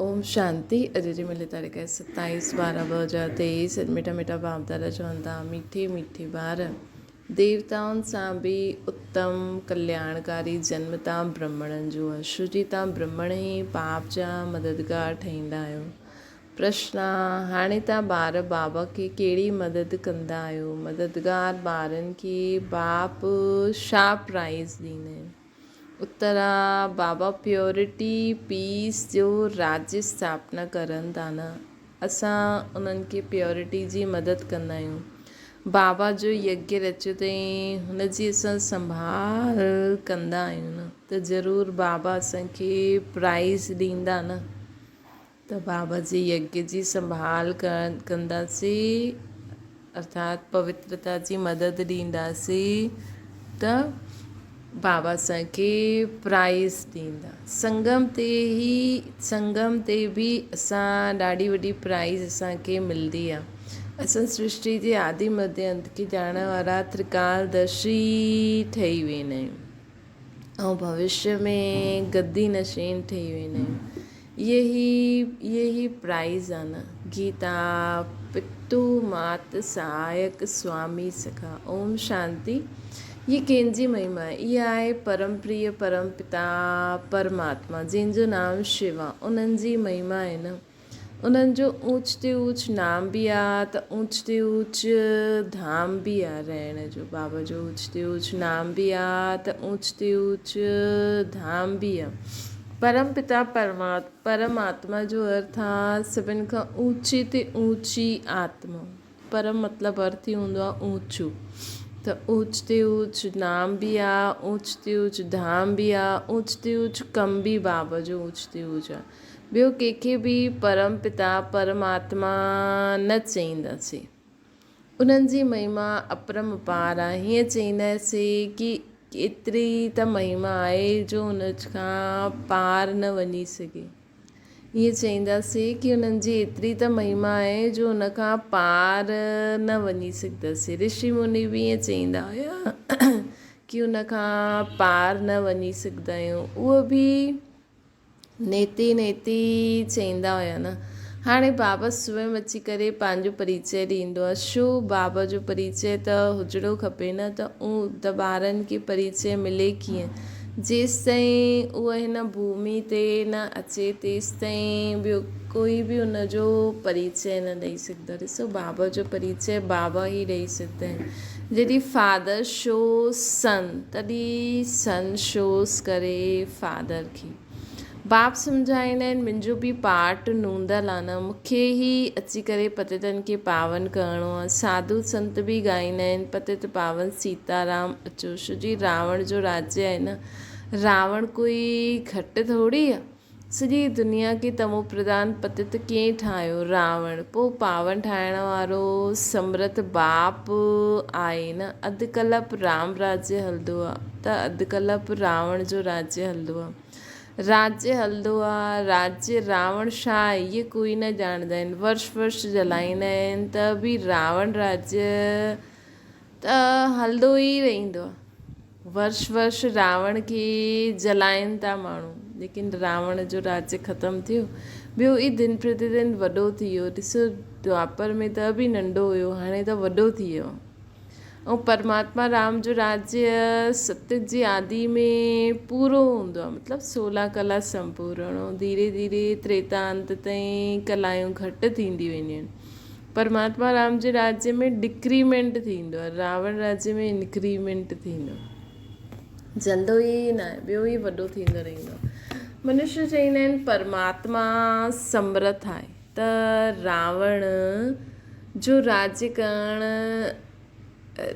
اوم شانتي اڄ جي ملي تاريخ آهي ستائيس ٻارهن 2023 اڄ مٺا مٺا باپ دادا چون ٿا مٺي مٺي ٻار ديوتائن سان به اتم ڪلياڻڪاري جنم تان برهمڻن جو آهي شو جي تان برهمڻ ئي پاپ جا مددگار ٺهيندا آهيو پرشن هاڻي تان ٻار بابا کي ڪهڙي مدد ڪندا آهيو مددگار ٻارن کي باپ ڇا پرائز ڏيندا آهن اترا، بابا پيورٽي، پيس، جو راڄ اسٿاپنا ڪرن ٿا نه، اسان انهن کي پيورٽي جي مدد ڪندا آهيون. بابا جو يگيه رچيو اٿئين، هن جي اسان سنڀال ڪندا آهيون نه ته ضرور بابا اسان کي پرائز ڏيندا نه. ته بابا جي يگيه جي سنڀال ڪنداسين ارٿات پوترتا جي مدد ڏينداسين ته بابا اسان کي پرائز ڏيندا. سنگم تي ئي سنگم تي به اسان ڏاڍي وڏي پرائز اسان کي ملندي آ. اسان سرشٽي جي آدي مڌيه انت کي ڄاڻڻ وارا ترڪالدرشي ٺهي ويندا آهيون. ۽ ڀوشيه ۾ گدي نشين ٺهي ويندا آهيون. اهي ئي اهي ئي پرائز آ نه. گيتا پتو مات سهايڪ سوامي سکا اوم شانتي هي ڪنهن جي مهما آهي اها آهي پرم پريه پرم پتا پرماتما جنهن جو نام شو آ انهن جي مهما آهي نه. انهن جو اوچ تي اوچ نام به آ ته اوچ تي اوچ ڌام به آ رهڻ جو بابا جو اوچ تي اوچ نام به آ ته اوچ تي اوچ ڌام به آ پرم پتا پرماتما جو ارٿ آ سڀن کان اوچي تي اوچي آتما پرم مطلب ارٿ ئي هوندو آ اوچو ته اوچ تي اوچ نام به آ اوچ تي اوچ ڌام به آ اوچ تي اوچ ڪم به بابا جو اوچ تي اوچ آ ٻيو ڪنهن کي به پرم پتا پرماتما نه چئينداسين. انهن جي مهما اپرم اپار آهي. هيئن چئينداسين ڪي ايتري ته مهما آهي جو ان کان پار نه وڃي سگهي. هيئن چئينداسين ڪي انهن جي ايتري ته مهما آهي جو ان کان پار نه وڃي سگهنداسين. رشي مني به ائين چئيندا هيا ڪي ان کان پار نه وڃي سگهندا آهيون. اهو به نيتي نيتي چئيندا هيا نه. هاڻي بابا سويم اچي ڪري پنهنجو پريچئه ڏيندو آهي. شو بابا جو پريچئه ته هجڻو کپي نه ته ته ٻارن کي پريچئه ملي ڪيئن؟ جيستائين اهو هن ڀومي تي نه اچي تيستائين ٻيو ڪوئي به ان جو پريچئه نه ڏئي سگهندو. ڏسو بابا جو پريچئه بابا ئي ڏئي سگهندا آهن. جڏهن فادر شوز سن تڏهن سن شوز ڪري فادر کي. باپ سمجهائيندا آهن منهنجو به پارٽ نوندل آ نه مون کي ئي اچي ڪري پتيتن کي پاون ڪرڻو آ. ساڌو سنت به ڳائيندا آهن پتيت پاون سيتارام اچو شو جي راوڻ جو راجيه آهي نه راوڻ ڪوئي گهٽ ٿوري آ. سڄي دنيا کي تمو پرڌان پتت ڪنهن ٺاهيو؟ راوڻ. پوء پاون ٺاهڻ وارو سمرت باپ آهي نه. اڌ ڪلپ رام راجيه هلندو آ ته اڌ ڪلپ راوڻ جو راجيه هلندو آ. راجيه هلندو آ، راجيه راوڻ ڇا آهي اهي ڪوئي نه ڄاڻندا آهن. ورش ورش جلائيندا آهن ته به راوڻ راجيه ته هلندو ئي رهندو آ. ورش ورش راوڻ کي جلائين ٿا ماڻهو ليڪن راوڻ جو راجيه ختم ٿيو ٻيو ئي دن پرتي دن وڏو ٿي ويو ڏسو دوآپر ۾ ته به ننڍو هيو هاڻي ته وڏو ٿي ويو ۽ پرماتما رام جو راجيه ستيگ جي آدي ۾ پورو هوندو آهي مطلب سولهه ڪلا سمپورڻ ۽ ڌيري ڌيري تريتا انت تائين ڪلايون گهٽ ٿيندي وينديون آهن پرماتما رام جي راجيه ۾ ڊڪريمينٽ ٿيندو آهي، راوڻ راجيه ۾ انڪريمينٽ ٿيندو آهي. جلندو ئي ناهي، ٻيو ئي وڏو ٿيندو رهندو آهي. منشي چئيندا آهن پرماتما سمرٿ آهي ته راوڻ جو راجيه ڪرڻ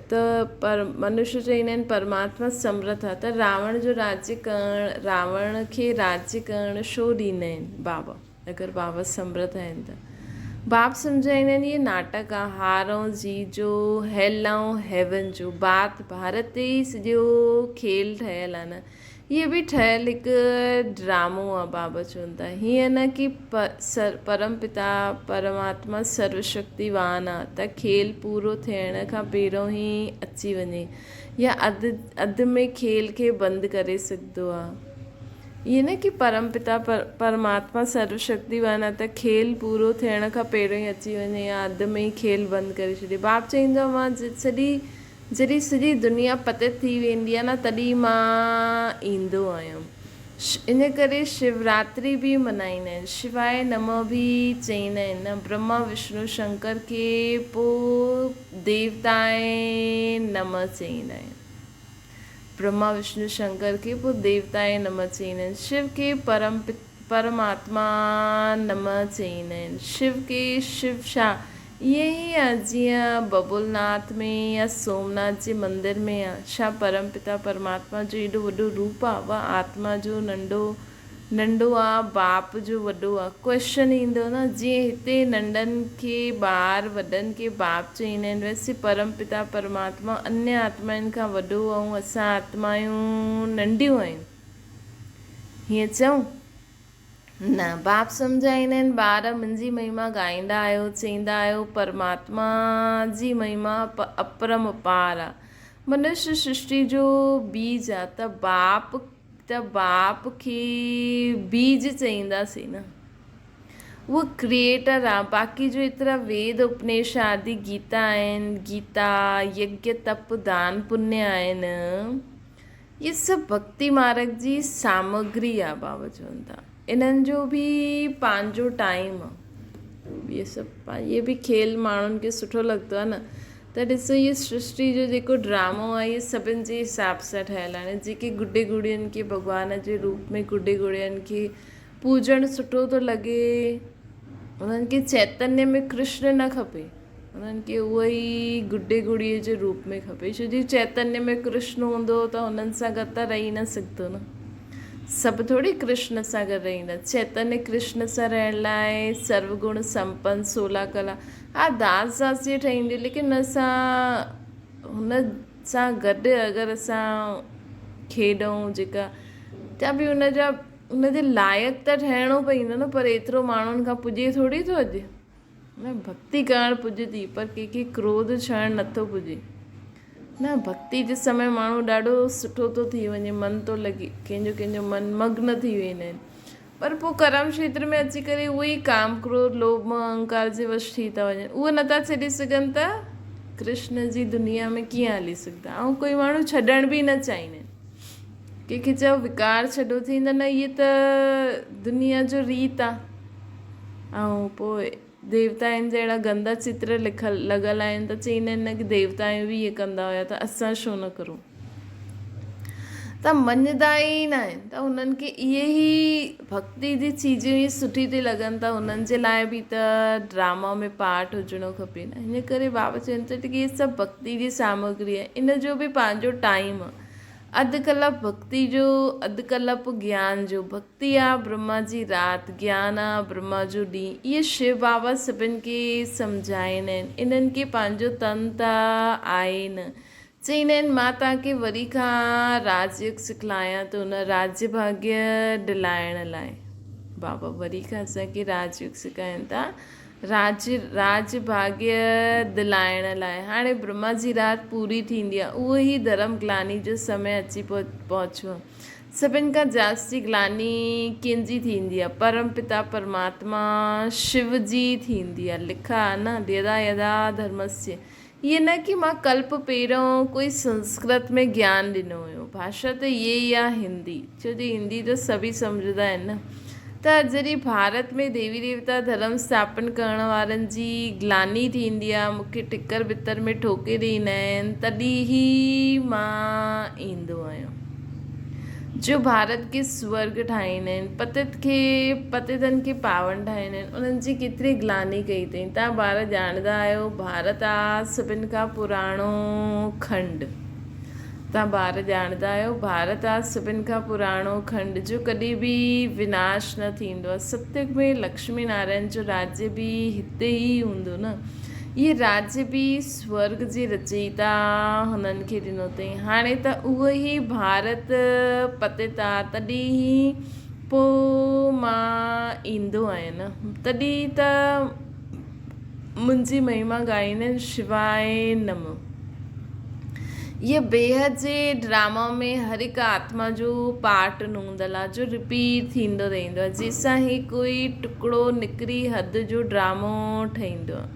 ته پر منشي چئيندا آهن پرماتما سمرٿ آهي ته راوڻ جو راجيه ڪرڻ راوڻ کي راجيه ڪرڻ ڇو ڏيندا آهن بابا. اگر بابا سمرت آهن ته باب سمجهائيندا آهن اهي ناٽڪ آ هار ۽ جي جو هيل ۽ هيون جو بات ڀارت تي ئي سڄو کيل ٺهيل آ نه اهي به ٺهيل هڪ ڊرامو آ بابا چون ٿا هيئن نه ڪي پرم پتا پرماتما سرو شڪتيوان آ ته کيل پورو ٿيڻ کان پهريون ئي اچي وڃي يا اڌ اڌ ۾ کيل کي بند ڪري سگهندو آ. ائين نه ڪي پرم پتا پرماتما سرو شڪتيوان آ ته کيل پورو ٿيڻ کان پهريون ئي اچي وڃي يا اڌ ۾ ئي کيل بند ڪري ڇڏي. باپ چئيندو آ مان سڄي جڏهن سڄي دنيا پتت ٿي ويندي آ نه تڏهن مان ايندو آهيان. ان ڪري شوراتري به منائيندا آهن. شواء نمه به چئيندا آهن نه. برهما وشنو شنڪر کي پوء ديوتائي نمه چئيندا آهن. برهما وشنو شنڪر کي پوء ديوتائي نمه چئيندا آهن. شو کي پرم پرماتما نمه چئيندا آهن. شو کي شو شا ائين ئي آ جيئن ببول ناٿ ۾ يا سومناٿ جي مندر ۾ آ. ڇا پرم پتا پرماتما جو ايڏو وڏو روپ آ وا آتما جو ننڍو ننڍو آ باپ جو وڏو آ ڪوئسچن ايندو نه جيئن هتي ننڍن کي ٻار وڏن کي باپ چئيندا آهن ويسي پرم پتا پرماتما انيه آتمائن کان وڏو ۽ اسان آتمايون ننڍيون آهيون هيئن چئون نه باپ سمجهائيندا آهن ٻار منهنجي مهما ڳائيندا آهيو چئيندا آهيو پرماتما جي مهما اپرم اپار آ منش سرشٽي جو بيج آ ته باپ ته باپ کي بيج چئينداسين نه اهو ڪريئيٽر آ باقي جو ايترا ويد اپنيش آدي گيتا آهن گيتا يگيا تپ دان پني آهن اهي سڀ ڀڳتي مارگ جي سامگري آ بابا چون ٿا انهن جو به پنهنجو ٽائيم آ اهي سڀ اهي به کيل ماڻهن کي سٺو لڳندو آ نه ته ڏسو هيء سرشٽي جو جيڪو ڊرامو آهي اهي سڀن جي حساب سان ٺهيل آهي جيڪي گڊي گڙين کي ڀڳوان جي روپ ۾ گڊي گڙين کي پوڄڻ سٺو ٿو لڳي انهن کي چيتنيه ۾ ڪرشن نه کپي انهن کي اهو ئي گڊي گڙيء جي روپ ۾ کپي ڇو جي چيتنيه ۾ ڪرشن هوندو ته هنن سان گڏ ته رهي نه سگهندو نه سڀ ٿوري ڪرشن سان گڏ رهندا چيتنيه ڪرشن سان رهڻ لاء سرو گڻ سمپن سولا ڪلا ها داس داسي ٺهيندي ليڪن هن سان هن سان گڏ اگر اسان کيڏون جيڪا ته به هن جا هن جي لائق ته ٺهڻو پوندو نه پر ايترو ماڻهن کان پڄي ٿوري ٿو اڄ نه ڀڳتي ڪرڻ پڄي ٿي پر ڪنهن کي ڪروڌ ڇهڻ نٿو پڄي نه ڀڳتي جي سمي ماڻهو ڏاڍو سٺو ٿو ٿي وڃي من ٿو لڳي ڪنهن جو ڪنهن جو من مگن ٿي ويندا آهن پر پوء ڪرم کيتر ۾ اچي ڪري اهي ئي ڪام، ڪروڌ، لوڀ، موهه، اهنڪار جي وش ٿي ٿا وڃن. اهي نٿا ڇڏي سگهن ته ڪرشن جي دنيا ۾ ڪيئن هلي سگهندا؟ ۽ ڪوئي ماڻهو ڇڏڻ به نه چاهيندا آهن. ڪنهن کي چئو وڪار ڇڏو ٿيندا نه اهي ته دنيا جو ريت آ. ۽ پوء ديوتائن جا اهڙا گندا چتر لکل لڳل آهن ته چئيندا آهن نه ڪي ديوتائون به ائين ڪندا هيا ته اسان ڇو نه ڪرون. ته مڃدا ئي نه آهن ته هنن کي اهي ئي ڀڳتي جي چيزون ئي سٺي ٿي لڳن ته هنن جي لاء به ته ڊراما ۾ پارٽ هجڻو کپي نه هن ڪري بابا چون ٿا ته اهي سڀ ڀڳتي جي سامگري آهي ان جو به پنهنجو ٽائيم آهي اڌ ڪلپ ڀڳتي جو اڌ ڪلپ گيان جو ڀڳتي آ برهما جي رات گيان آ برهما جو ڏينهن اهي شو بابا سڀن کي سمجهائيندا آهن انهن کي پنهنجو تن ته آهي نه چئيندا آهن، مان توهان کي وري کان راج يوگ سکلايان ٿو نه راجيه ڀاگيه ڊلائڻ لاء. بابا وري کان اسان کي راج يوگ سکائين ٿا راج راج ڀاگيه دلائڻ لاء. هاڻي برهما جي رات پوري ٿيندي آهي اهو ئي ڌرم گلاني جو سمي اچي پهچيو آهي. سڀن کان جاستي گلاني ڪنهن جي ٿيندي آهي؟ پرم پتا پرماتما شو جي ٿيندي آهي. لکا آهي نه يدا يدا ڌرمسيه ائين نه ڪي مان ڪلپ پهريون ڪوئي سنسڪرت ۾ گيان ڏنو هيو، ڀاشا ته اهي ئي آ هندي، ڇو جو هندي ته سڀئي سمجهندا آهن نه. ته جڏهن ڀارت ۾ ديوي ديوتا ڌرم اسٿاپن ڪرڻ وارن جي گلاني ٿيندي آ، مون کي ٽڪر ڀتر ۾ ٺوڪي ڏيندا آهن، تڏهن ئي مان ايندو آهيان. جو ڀارت کي سورڳ ٺاهيندا آهن، پتت کي پتتن کي پاون ٺاهيندا آهن، انهن جي ڪيتري گلاني ڪئي اٿئين. توهان ٻار ڄاڻندا آهيو، ڀارت آ سڀن کان پراڻو کنڊ. توهان ٻار ڄاڻندا آهيو، ڀارت آ سڀن کان پراڻو کنڊ، جو ڪڏهن به وناش نه ٿيندو آ. ستيگ ۾ لڪشمي نارائڻ جو راجيه به هتي ئي هوندو نه. اهي راجيه به سورڳ جي رچئيتا هنن کي ڏنو اٿئين. هاڻي ته اهو ئي ڀارت پتت آ، تڏهن ئي پوء مان ايندو آهيان نه، تڏهن ته منهنجي مهما ڳائيندا آهن شواء نم. اهي بيحد جي ڊراما ۾ هر هڪ آتما جو پارٽ نوندل آ جو رپيٽ ٿيندو رهندو آ جنهن سان هي ڪوئي ٽڪڙو نڪري حد جو ڊرامو ٺهيندو آ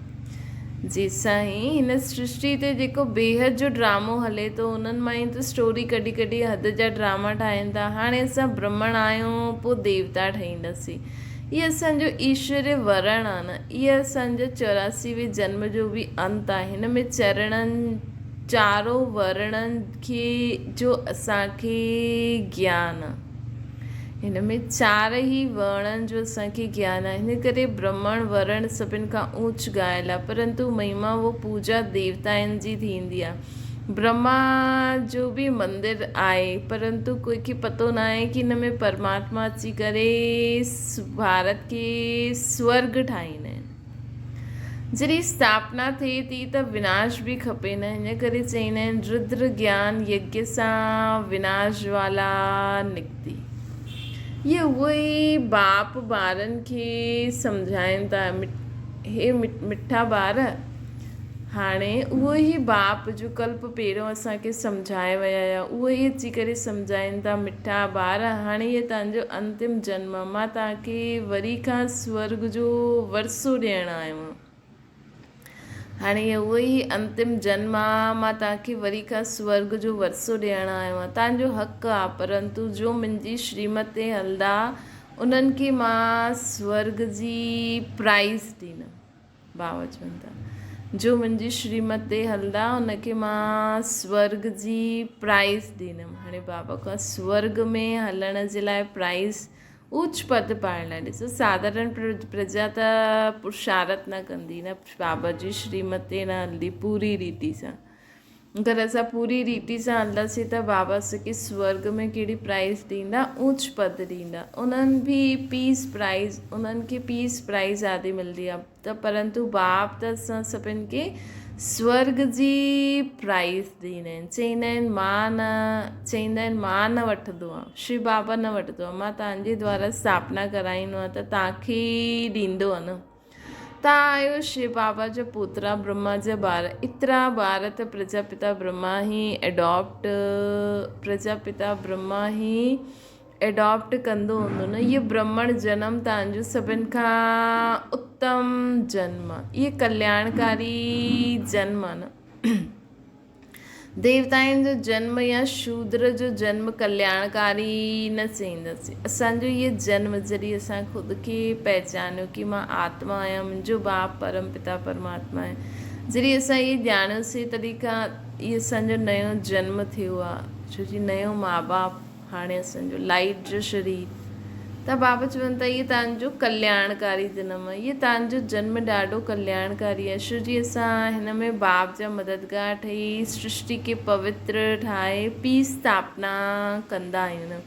جنهن سان هي هن سرشٽي تي جيڪو بيحد جو ڊرامو هلي ٿو انهن مان ئي ته اسٽوري ڪڍي ڪڍي حد جا ڊراما ٺاهين ٿا هاڻي اسان برهمڻ آهيون پوء ديوتا ٺهينداسين هي اسان جو ايشوري ورڻ آ نه اهي اسان جو 84 وين جنم جو به انت آهي. هن ۾ چرڻن، چارو ورڻن کي جو اسان کي گيان آهي. هن ۾ چار ئي ورڻن جو اسان کي گيان آهي. هن ڪري برهمڻ ورڻ سڀن کان اوچ ڳايل آهي. پرنتو مهما و پوڄا ديوتائن جي ٿيندي آهي. برهما جو به مندر آهي پرنتو ڪوئي کي پتو ناهي ڪي هن ۾ پرماتما اچي ڪري ڀارت کي سورگ ٺاهيندا آهن. جڏهن اسٿاپنا ٿئي ٿي ته وناش به کپي نه هن ڪري چئيندا آهن ردر گيان يگيا سان وناش جوالا نڪتي. اهي اهو ئي باپ ٻارن کي سمجهائين ٿا هي مٺا ٻار! هاڻي اهو ئي باپ جو ڪلپ پهريون اسان کي سمجهائي ويا هيا، اهو ئي اچي ڪري سمجهائين ٿا، مٺا ٻار! هاڻي هيء توهان جو انتم جنم آهي، مان توهان کي وري کان سورڳ جو ورثو ڏيڻ آيو آهيان. هاڻي هيء اهو ئي انتم جنم آهي، مان توهان کي وري کان سورڳ جو ورثو ڏيڻ آيو آهيان. توهان جو حق آهي، پرنتو جو منهنجي شريمت تي هلندا، انهن کي مان سورڳ جي پرائيز ڏيندم. بابا چون ٿا، جو منهنجي شريمت تي هلندا ان کي مان سورڳ جي پرائيز ڏيندم. هاڻي بابا کان سورڳ ۾ هلڻ جي لاء پرائيز اوچ پد پائڻ لاء ڏسو ساڌارڻ پرجا ته پرشارت نه ڪندي نه بابا جي شريمت تي نه هلندي پوري ريتي سان. اگر اسان پوري ريتي سان هلنداسين ته بابا اسان کي سورڳ ۾ ڪهڙي پرائيز ڏيندا؟ اوچ پد ڏيندا. انهن به پيس پرائيز انهن کي پيس پرائيز آدي ملندي آهي ته پرنتو باپ ته اسان سڀن کي سورڳ جي پرائيز ڏيندا آهن. چئيندا آهن مان نه چئيندا آهن مان نه وٺندو آهيان شو بابا نه وٺندو آهي مان توهان جي دوارا اسٿاپنا ڪرائيندو آهيان ته توهان کي ئي ڏيندو آهي نه. تان آهيو شو بابا جا پوترا برهما جا ٻار ايترا ٻار ته پرجاپتا برهما هي ايڊاپٽ پرجاپتا برهما هي ايڊاپٽ ڪندو هوندو نه اهو برهمڻ جنم تان جو سڀن کان اتم جنم آهي اهو ڪلياڻڪاري جنم آهي نه. ديوتائن جو جنم يا شودر جو جنم ڪلياڻڪاري نه چئينداسين. اسان جو هيء جنم جڏهن اسان خود کي پهچانيو ڪي مان آتما آهيان، منهنجو باپ پرم پتا پرماتما آهي. جڏهن اسان هيء ڄاڻيوسين تڏهن کان هي اسان جو نيو جنم ٿيو آهي. ڇو جي نيو ماء باپ هاڻي اسان جو لائيٽ جو شرير ته بابا چون ٿا هيء توهان جو ڪلياڻڪاري جنم آهي. هيء توهان جو جنم ڏاڍو ڪلياڻڪاري آهي. شو جي اسان هن ۾ باپ جا مددگار ٺهي سرشٽي کي پوتر ٺاهي پيس اسٿاپنا ڪندا آهيون نه.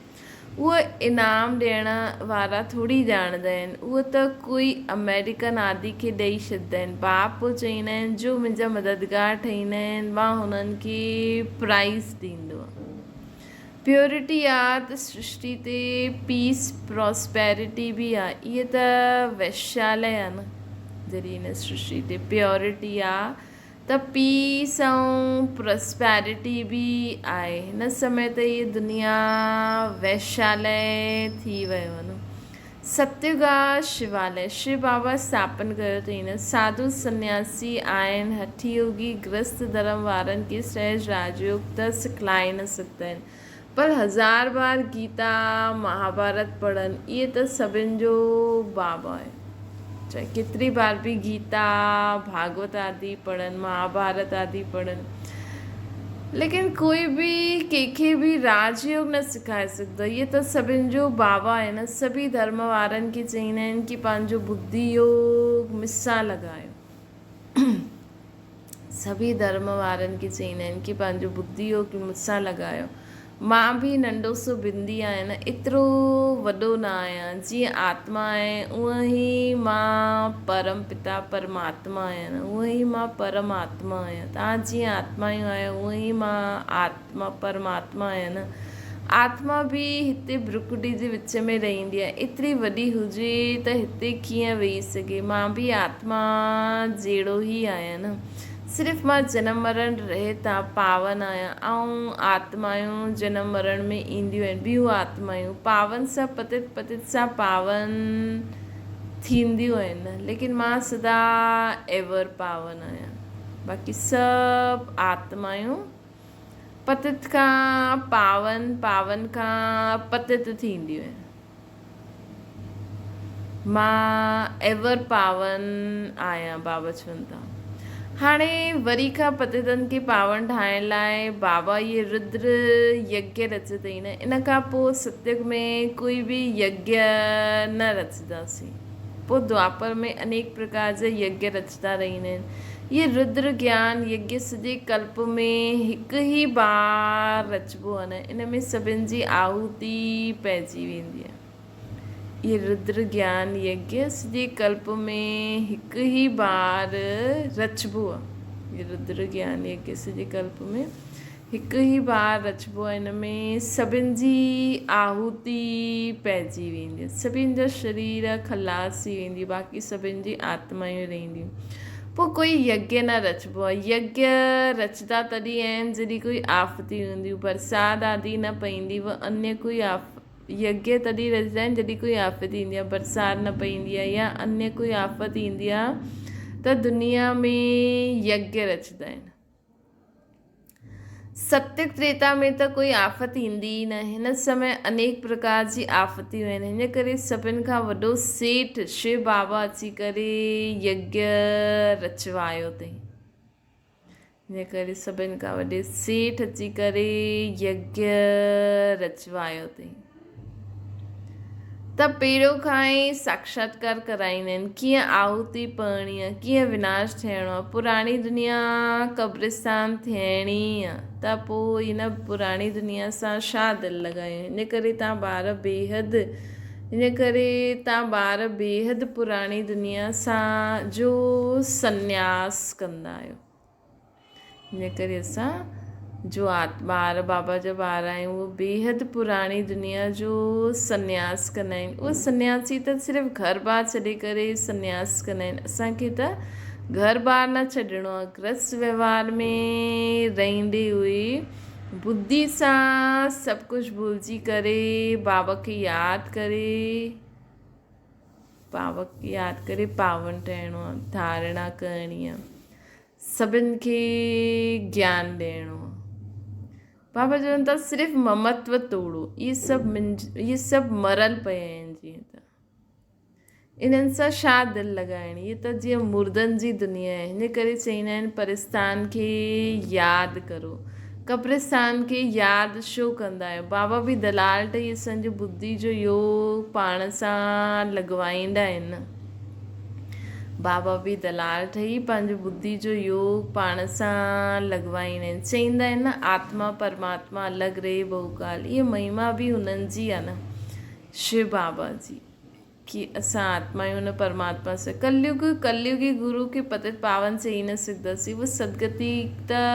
اهو انعام ڏيڻ وارا ٿوري ڄاڻندا آهن. اهو ته ڪوئي آمريڪن آدي کي ڏئي ڇڏدا آهن. باپ پوء چئيندا آهن جو منهنجا مددگار ٺهيندا آهن مان هنن کي پرائيز ڏيندو آهيان. پيورٽي آ ته سرشٽي تي پيس پراسپيرٽي به آ. اهي ته ويشالي آ نه. جڏهن هن سرشٽي تي پيورٽي آ ته پيس ۽ پراسپيرٽي به آهي. هن سمي ته هيء دنيا ويشالي ٿي ويو آ نه. ستيگ آ شوالي، شو بابا اسٿاپن ڪيو اٿئي نه. ساڌو سنياسي آهن، هٺ يوگي گرهست ڌرم وارن کي سهج راجيوگ ته سکلائي نه سگهندا آهن. پر هزار بار گيتا، مهاڀارت پڙهن، اهي ته سڀن جو بابا آهي. چاهي ڪيتري بار به گيتا، ڀاڳوت آدي پڙهن، مهاڀارت آدي پڙهن، ليڪن ڪوئي به ڪنهن کي به راج يوگ نه سکائي سگهندو. اهي ته سڀن جو بابا آهي نه. سڀئي ڌرم وارن کي چئيندا آهن ڪي پنهنجو ٻڌي يوگ مسان لڳايو. سڀئي ڌرم وارن کي چئيندا آهن ڪي پنهنجو ٻڌي يوگ مسان لڳايو. مان به ننڍو سو بندي آهيان نه، ايترو وڏو نه آهيان. جيئن آتما آهي، اونئن ئي مان پرم پتا پرماتما آهيان نه، اونئن ئي مان پرم آتما آهيان. توهان جيئن آتمايون آهيو، اونئن ئي مان آتما پرماتما آهيان نه. آتما به هتي برڪٽي جي وچ ۾ رهندي آهي. ايتري وڏي هجي ته هتي ڪيئن ويهي سگهي. مان به آتما جهڙو ئي آهيان نه. صرف مان جنم مرڻ رهت آهيان، پاون آهيان. آئون آتمائون جنم مرڻ ۾ اينديون آهن، ٻيون آتمائون پاون سان پتت، پتت سان پاون ٿينديون آهن، ليڪن مان سدا ايور پاون آهيان. باقي سڀ آتمائون پتت کان پاون، پاون کان پتت ٿينديون آهن. مان ايور پاون آهيان بابا چون ٿا. هاڻي وري کان پتيتن کي پاون ٺاهڻ لاء بابا اهي ردر يگيه رچي اٿئي نه ان کان پوء ستيگ ۾ ڪوئي به يگيه نه رچنداسين. پوء دوآپر ۾ انيڪ پرڪار جا يگيه رچندا رهندا آهن. اهي ردر گيان يگيه سڄي ڪلپ ۾ هڪ ئي بار رچبو آهي نه ان ۾ سڀن جي آهوتي پئجي ويندي آهي. اهي ردر گيان يگيه سڄي ڪلپ ۾ هڪ ئي بار رچبو آهي. اهي ردر گيان يگيه سڄي ڪلپ ۾ هڪ ئي بار رچبو آهي. ان ۾ سڀن جي آهوتي پئجي ويندي آهي. سڀن جا شرير خلاص ٿي ويندي، باقي سڀن جي آتمائون رهنديون. پوء ڪوئي يگيه نه رچبو آهي. يگيه رچدا تڏهن آهن جڏهن ڪوئي آفتي هونديون، برسات آدي نه پئيندي و انيه ڪوئي آفت. يگيه تڏهن رچدا آهن جڏهن ڪوئي آفت ايندي آهي، برسات نه پئيندي آهي يا انيه ڪوئي آفت ايندي آهي ته دنيا ۾ يگيه رچدا آهن. ستيگ تريتا ۾ ته ڪوئي آفت ايندي ئي نه. هن سمي انيڪ پرڪار جي آفتيون آهن. هن ڪري سڀن کان وڏو سيٺ شو بابا اچي ڪري يگيه رچوايو اٿئي. ان ڪري سڀن کان وڏي سيٺ اچي ڪري يگيه رچوايو اٿئي ته پيڙو کان ئي ساکشاتڪار ڪرائيندا آهن ڪيئن آهوتي پڙهڻي آهي ڪيئن وناش ٿيڻو آهي پراڻي دنيا قبرستان ٿيڻي آهي ته پوء هن پراڻي دنيا سان ڇا دل لڳايون ان ڪري تان ٻار بيحد ان ڪري تان ٻار بيحد پراڻي دنيا سان جو سنياس ڪندا آهيو. ان ڪري اسان جو ٻار بابا جا ٻار آهيون اهي بيحد پراڻي دنيا جو سنياس ڪندا آهن. اهي سنياسي ته صرف گهر بار ڇڏي ڪري سنياس ڪندا آهن. اسان کي ته گهر بار نه ڇڏڻو آهي. گرهست وهنوار ۾ رهندي هئي ٻڌي سان سڀ ڪجهه ڀلجي ڪري بابا کي ياد ڪري بابا کي ياد ڪري پاون ٺهڻو آ ڌارڻا ڪرڻي آ سڀن کي گيان ڏيڻو آ بابا چون ٿا صرف ممتو توڙو اهي سڀ اهي سڀ مرل پيا آهن جيئن ته انهن سان ڇا دل لڳائڻي، هيء ته جيئن مردن جي دنيا آهي. هن ڪري چئيندا آهن پرستان کي ياد ڪرو. قبرستان کي ياد ڇو ڪندا آهيو؟ بابا به دلال ٺهي اسان جو ٻڌي جو يوگ پاڻ سان لڳوائيندا آهن. بابا به دلال ٺهي پنهنجو ٻڌي جو يوگ پاڻ سان لڳوائيندا آهن. چئيندا آهن نه آتما پرماتما الڳ رهي بهوڪال. هيء مهما به هنن جي آهي نه شو بابا جي. ڪي اسان آتمايون ان پرماتما سان ڪليگ ڪليگي گرو کي پتت پاون چئي نه سگهنداسين اهي سدگتي ته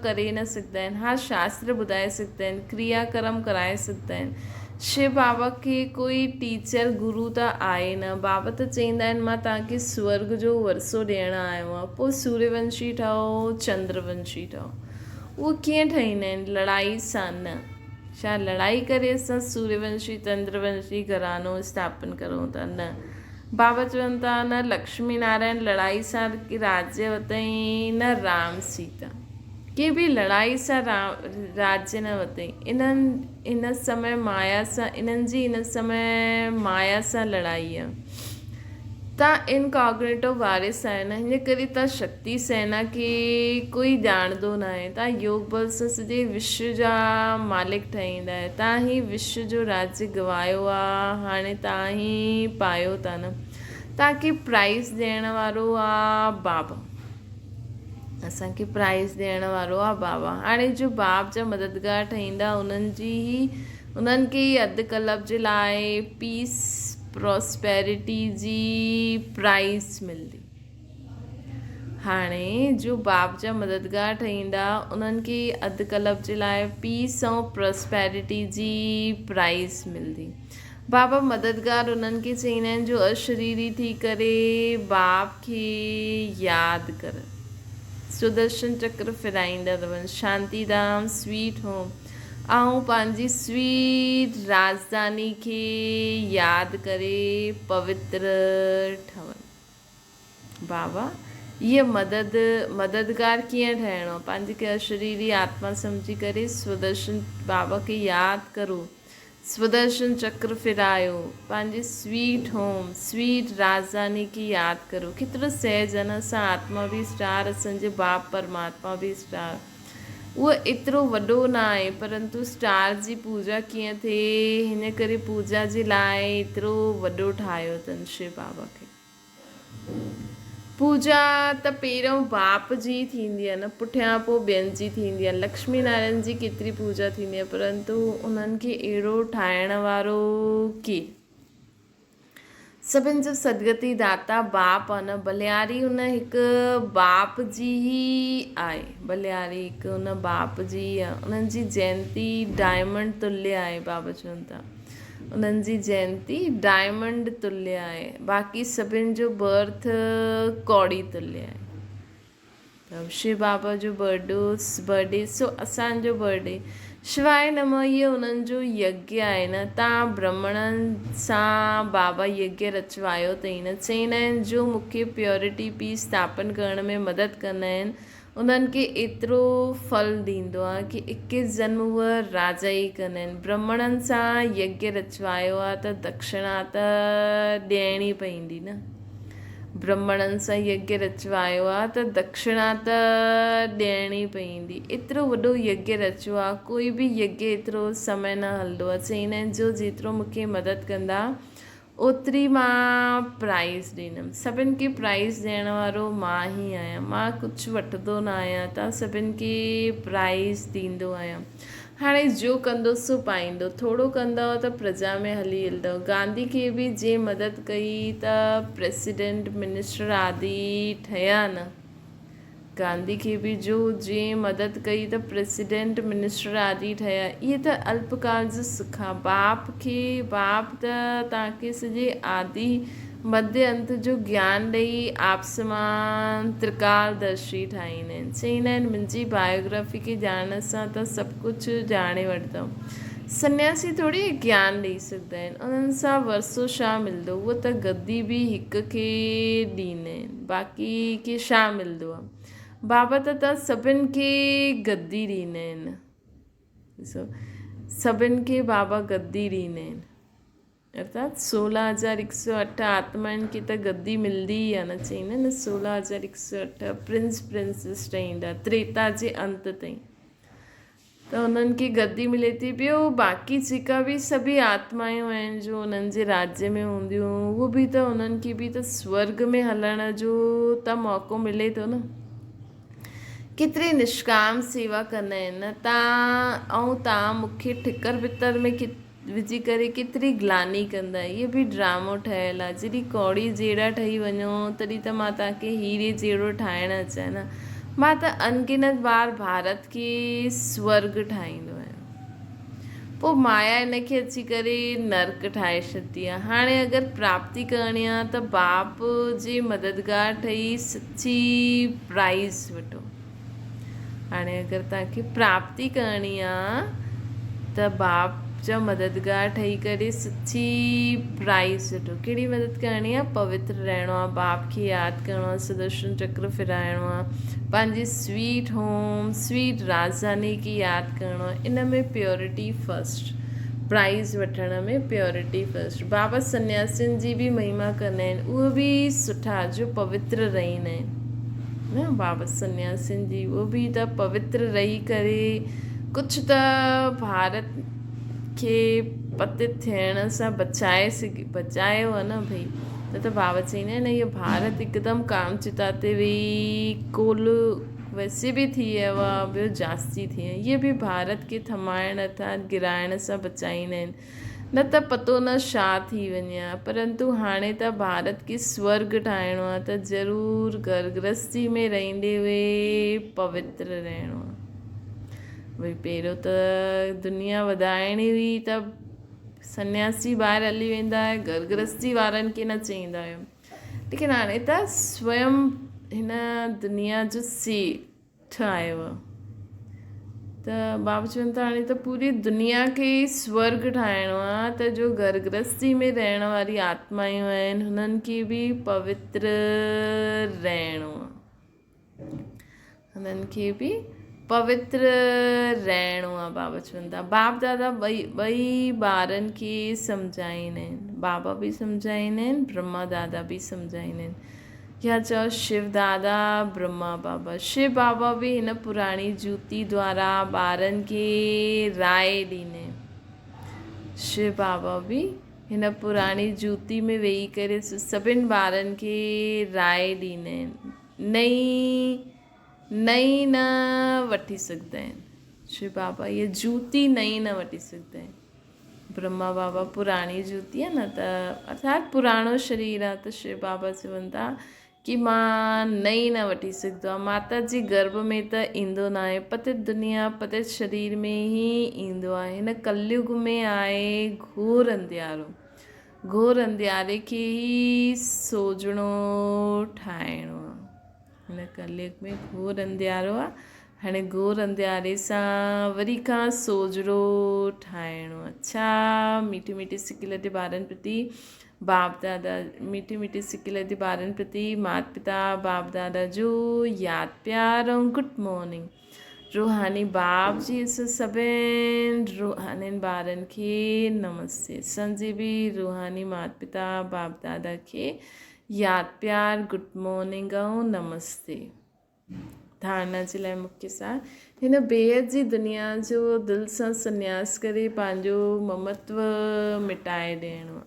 ڪري نه سگهندا آهن ها شاستر ٻڌائي سگهندا آهن ڪريا ڪرم ڪرائي سگهندا آهن شو بابا کي ڪوئي ٽيچر گرو ته آهي نه بابا ته چئيندا آهن مان توهان کي سورگ جو ورثو ڏيڻ آيو آهيان پوء سوريه ونشي ٺهو چندر ونشي ٺهو اهو ڪيئن ٺهيندا آهن لڙائي سان نه ڇا لڙائي ڪري اسان سوريونشي چندرونشي گهراڻو اسٿاپن ڪرون ٿا؟ نه. بابا چون ٿا نه لڪشمي نارائڻ لڙائي سان راجيه وتئين نه رام سيتا. ڪنهن به لڙائي سان راجيه نه وتئين. انهن هن سمي مايا سان انهن جي هن سمي مايا سان لڙائي آهي. تان انڪاگنيٽو وارث آهيو نه، هن ڪري تان شڪتي سينا کي ڪوئي ڄاڻندو ناهي. تان يوگ بل سان سڄي وشو جا مالڪ ٺهيندا آهيو. تان هي وشو جو راجيه گوايو آ، هاڻي تان هي پايو ٿا نه. تان کي پرائيز ڏيڻ وارو آ بابا. اسان کي پرائيز ڏيڻ وارو آ بابا. هاڻي جو باب جا مددگار ٺهيندا انهن جي هي انهن کي ئي اڌ ڪلپ جي لاء پيس پراسپيرٽي جي پرائيز ملندي. هاڻي جو باپ جا مددگار ٺهيندا انهن کي ئي اڌ ڪلپ جي لاء پيس ۽ پراسپيرٽي جي پرائيز ملندي. بابا مددگار انهن کي چئيندا آهن جو اشريري ٿي ڪري باپ کي ياد ڪرن. سودرشن چڪر ڦيرائيندا رهن. شانتي ڌام، سويٽ هوم، آئون پنهنجي سويٽ راڄڌاني کي ياد ڪري پوتر ٺهن. بابا، هيء مدد، مددگار ڪيئن ٺهڻو؟ پنهنجي کي اشريري آتما سمجهي ڪري سودرشن بابا کي ياد ڪرو. سودرشن چڪر ڦيرايو، پنهنجي سويٽ هوم، سويٽ راڄڌاني کي ياد ڪرو. ڪيترو سهج آهي نه، اسان آتما به اسٽار، اسان جو باپ پرماتما به اسٽار. اهو ايترو وڏو نه آهي، پرنتو اسٽار جي پوڄا ڪيئن ٿئي، هن ڪري پوڄا جي لاء ايترو وڏو ٺاهيو اٿن شو بابا کي. پوڄا ته پهريون باپ جي ئي ٿيندي آهي نه پٺيان پوء ٻين جي ٿيندي آهي. لڪشمي نارائڻ جي ڪيتري پوڄا ٿيندي آهي پرنتو انهن کي اهڙو ٺاهڻ وارو ڪير؟ سڀن جو سدگتي داتا باپ آهي نه بلهاري ان هڪ باپ جي ئي آهي بلهاري هڪ ان باپ جي ئي آهي انهن جي جينتي ڊائمنڊ تليه آهي بابا چون ٿا. انهن جي جينتي ڊائمنڊ تليه آهي باقي سڀن جو برٿ ڪوڙي تليه آهي. ته شو بابا جو برڊو برڊي سو اسان جو برڊي شواء نمه هي انهن جو يگيا آهي نه تان برهمڻن سان بابا يگيا رچوايو اٿئي نه چئيندا آهن جو مون کي پيورٽي پيس اسٿاپن ڪرڻ ۾ مدد ڪندا آهن انهن کي ايترو ڦل ڏيندو آ ڪي اڪيس جنم هو راجا ئي ڪندا آهن. برهمڻن سان يگيا رچوايو آ ته دکشڻا ته ڏيڻي پئيندي نه. برهمڻن سان يگيا رچوايو آ ته دکشڻا ته ڏيڻي پئيندي. ايترو وڏو يگيا رچيو آ، ڪوئي به يگيا ايترو سمي نه هلندو آ. چئيندا آهن جو جيترو مون کي مدد ڪندا اوتري مان پرائيز ڏيندم. سڀن کي پرائيز ڏيڻ وارو مان ئي آهيان. مان ڪجهه وٺندو نه آهيان. تان سڀن کي پرائيز ڏيندو آهيان. هاڻي جو ڪندو سو پائيندو. ٿورو ڪندؤ ته پرجا ۾ هلي هلندؤ. گانڌي کي به جنهن مدد ڪئي ته پريسيڊنٽ، منسٽر آدي ٺهيا نه. گانڌي کي به جو جنهن مدد ڪئي ته پريسيڊنٽ، منسٽر آدي ٺهيا. اهي ته الپ ڪال جو سک آ. باپ کي باپ ته توهان کي سڄي آدي مڌ انت جو گيان ڏئي آپسمان ترڪال درشي ٺاهيندا آهن. چئيندا آهن منهنجي بايوگرافي کي ڄاڻڻ سان توهان سڀ ڪجهه ڄاڻي وٺندؤ. سنياسي ٿوري گيان ڏئي سگهندا آهن. انهن سان ورثو ڇا ملندو؟ اهو ته گدي به هڪ کي ڏيندا آهن. باقي کي ڇا ملندو آهي؟ بابا ته توهان سڀن کي گدي ڏيندا آهن. ڏسو سڀن کي بابا گدي ڏيندا آهن. ارٿات 16108 آتمائن کي ته گدي ملندي ئي آهي نه. چئيندا آهن نه 16108 پرنس پرنسس ٺهيندا تريتا جي انت تائين. ته انهن کي گدي ملي ٿي. ٻيو باقي جيڪا به سڀئي آتمايون آهن جو انهن جي راجيه ۾ هونديون اهو به ته انهن کي به ته سورڳ ۾ هلڻ جو ته موقعو ملي ٿو نه. ڪيتري نشڪام سيوا ڪندا آهن نه تان ۽ تان مون کي ٺڪر پتر ۾ وجهي ڪري ڪيتري گلاني ڪندا. اهو به ڊرامو ٺهيل آهي. جڏهن ڪوڙي جهڙا ٺهي وڃو تڏهن ته مان توهان کي هيري جهڙو ٺاهڻ اچان نه. مان ته انگنت بار ڀارت کي سورڳ ٺاهيندو آهيان. پوء مايا ان کي اچي ڪري نرڪ ٺاهي ڇڏندي آهي. هاڻي اگر پراپتي ڪرڻي آهي ته باپ جي مددگار ٺهي سچي پرائز وٺو. هاڻي اگر توهان کي پراپتي ڪرڻي آ ته باپ جا مددگار ٺهي ڪري سچي پرائز وٺو. ڪهڙي مدد ڪرڻي آ؟ پوتر رهڻو آ، باپ کي ياد ڪرڻو آ، سدرشن چڪر ڦيرائڻو آ، پنهنجي سويٽ هوم، سويٽ راڄڌاني کي ياد ڪرڻو آ. ان ۾ پيورٽي فرسٽ، پرائز وٺڻ ۾ پيورٽي فرسٽ. بابا سنياسين جي به مهما ڪندا آهن، اهي به سٺا جو پوتر رهندا آهن. نه بابا سنياسين جي اهو به ته پوتر رهي ڪري ڪجهه ته ڀارت کي پتت ٿيڻ سان بچائي سگهي بچايو آهي نه ڀئي نه ته بابا چئيندا آهن اهو ڀارت هڪدم ڪام چتا تي ويهي ڪول ويسي به ٿي ويو آهي ٻيو جاستي ٿي ويو اهي به ڀارت کي ٿمائڻ ارٿات گرائڻ سان بچائيندا آهن نه ته پتو نه ڇا ٿي وڃي ها. پرنتو هاڻي ته ڀارت کي سورڳ ٺاهڻو آهي ته ضرور گهر گرهستي ۾ رهندي هوئي پوتر رهڻو آهي. ڀئي پهريون ته دنيا وڌائڻي هئي ته سنياسي ٻاهر هلي ويندا هيا گهر گرهستي وارن کي نه چئيندا هيا. ليڪن هاڻي ته سويم هن دنيا جو سي. ٺاهيو. ته بابا چون ٿا هاڻي ته پوري دنيا کي ئي سورگ ٺاهڻو آهي ته جو گهر گرهستي ۾ رهڻ واري آتمائون آهن هنن کي به پوتر رهڻو آهي هنن کي به پوتر رهڻو آهي بابا چون ٿا باپ دادا ٻئي ٻئي ٻارن کي سمجهائيندا آهن بابا به سمجهائيندا آهن برهما دادا به سمجهائيندا آهن يا چئو شو دادا برهما بابا. شو بابا به هن پراڻي جوتي دوارا ٻارن کي راء ڏيني. شو بابا به هن پراڻي جوتي ۾ ويهي ڪري سڀن ٻارن کي راء ڏيني. نئين نئين نه وٺي سگهندا آهن. شو بابا هيء جوتي نئين نه وٺي سگهندا آهن. برهما بابا پراڻي جوتي آهي نه ته ارٿات پراڻو شرير آهي ته شو بابا چون ٿا ڪي مان نئين نه وٺي سگهندو آهيان ماتا جي گرڀ ۾ ته ايندو نه آهي پتت دنيا پتت شرير ۾ ئي ايندو آهي هن ڪليگ ۾ آهي گهور انڌيارو گهور انڌياري کي ئي سوجهڻو ٺاهڻو آهي هن ڪليگ ۾ گهور انڌيارو آ، هاڻي گهور انڌياري سان وري کان سوجهرو ٺاهڻو آ. ڇا ميٺي ميٺي سڪيلڌي ٻارن پرتي باپ دادا ميٺي ميٺي سڪيلڌي ٻارن پرتي مات پتا باپ دادا جو ياد پيار ۽ گڊ مارننگ روحاني باپ جي اسان سڀن روحانين ٻارن کي نمستي اسان جي به روحاني مات پتا باپ دادا کي ياد پيار گڊ مارننگ ۽ نمستي. ڌارڻا جي لاء مکيه سار هن بيحد جي دنيا جو دل سان سنياس ڪري پنهنجو ممتو مٽائي ڏيڻو.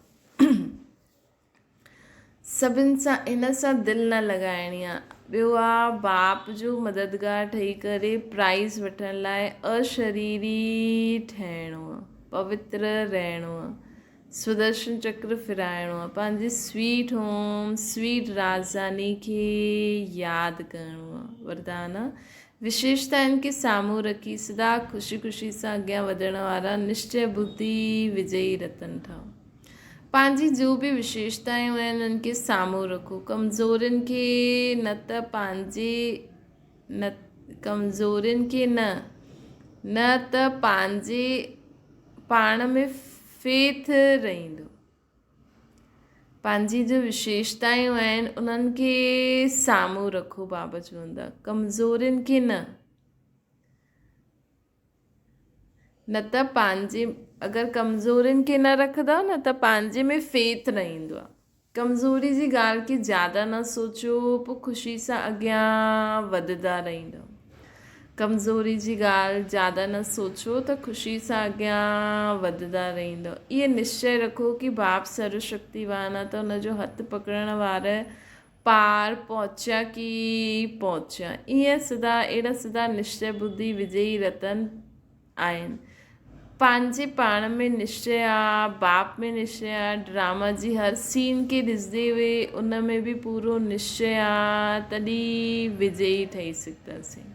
سڀن سان هن سان دل نه لڳائڻي آ. ٻيو آ باپ جو مددگار ٺهي ڪري پرائز وٺڻ لاء اشريري ٺهڻو آ. پوتر رهڻو آ. سودرشن چڪر ڦيرائڻو آ پنهنجي سويٽ هوم سويٽ راڄڌاني کي ياد ڪرڻو آ وردان آ وشيشتائن کي سامهون رکي سدا خوشي خوشي سان اڳيان وڌڻ وارا نشچي ٻڌي وجئي رتن ٺاهو پنهنجي جو به وشيشتائون آهن انهن کي سامهون رکو ڪمزورين کي نه ته پنهنجي نه ڪمزورين کي نه نه ته پنهنجي پاڻ ۾ ڦيٿ رهندو. پنهنجي جو وشيشتائون آهن انهن کي سامهون رکو بابا چوندا ڪمزورين کي نه نه ته پنهنجي اگر ڪمزورين کي نه رکندؤ نه ته پنهنجي ۾ ڦيٿ نه ايندو آهي ڪمزوري جي ڳالهه کي زياده نه سوچيو پوء خوشي سان اڳيان وڌندا رهندؤ. ڪمزوري جي ڳالهه زياده نه سوچو ته خوشي سان اڳيان وڌندا رهندؤ. اهي نشچي رکو ڪي باپ سرو شڪتيوان آ ته ان جو هٿ پڪڙڻ وارا پار پهچيا ڪي پهچيا. ايئن سدا اهڙا سدا نشچي ٻڌي وجئي رتن آهن. پنهنجي پاڻ ۾ نشچي آ، باپ ۾ نشچي آ، ڊراما جي هر سين کي ڏسندي هئي ان ۾ به پورو نشچي آ تڏهن وجئي ٺهي سگهنداسين.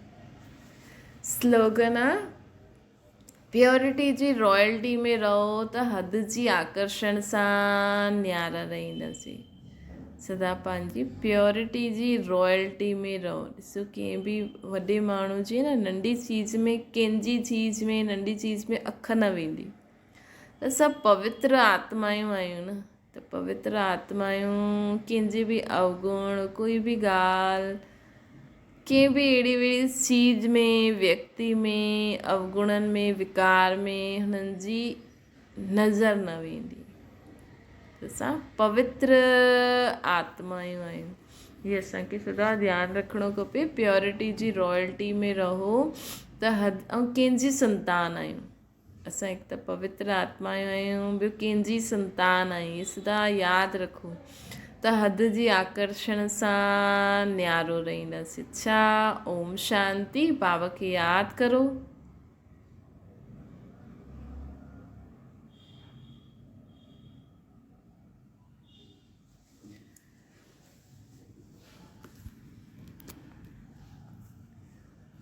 سلوگن آ، پيورٽي جي رائلٽي ۾ رهو ته حد جي آڪرشڻ سان نيارا رهنداسين. سدا پنهنجي پيورٽي جي رائلٽي ۾ رهو ڏسو ڪنهن به وڏي ماڻهو جي نه ننڍي چيز ۾ ڪنهن جي چيز ۾ ننڍي چيز ۾ اک نه ويندي ته سڀ پوتر آتمايون آهيون نه ته پوتر آتمايون ڪنهن جي به اوگڻ ڪوئي به ڳالهه ڪنهن به اهڙي وهڙي چيز ۾ ويڪتي ۾ اوگڻن ۾ وڪار ۾ هنن جي نظر نه ويندي. اسان پوتر آتمايون آهيون. هي اسان کي سدا ڌيان رکڻو کپي. پيورٽي جي رائلٽي ۾ رهو ته حد ۽ ڪنهن جي سنتان آهيون. اسان هڪ ته پوتر آتمايون آهيون ٻيو ڪنهن جي سنتان آهيون. هي سدا ياد رکو ته حد جي آڪرشڻ سان نيارو رهنداسين. اڇا اوم شانتي. بابا کي ياد ڪرو.